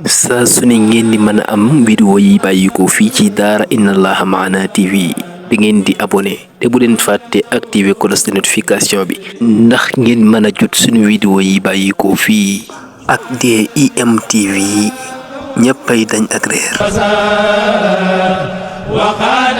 saa su ne ngeen di mën a am vidéo yi bàyyi ko fii ci daara Inna Allaha Ma'ana TV da ngeen di abonné te bu leen fàtte activer cloche de notification bi ndax ngeen mën a jot suñu vidéo yi bàyyi ko fii ak DIM TV ñëppay dañ ak réer. Mubarak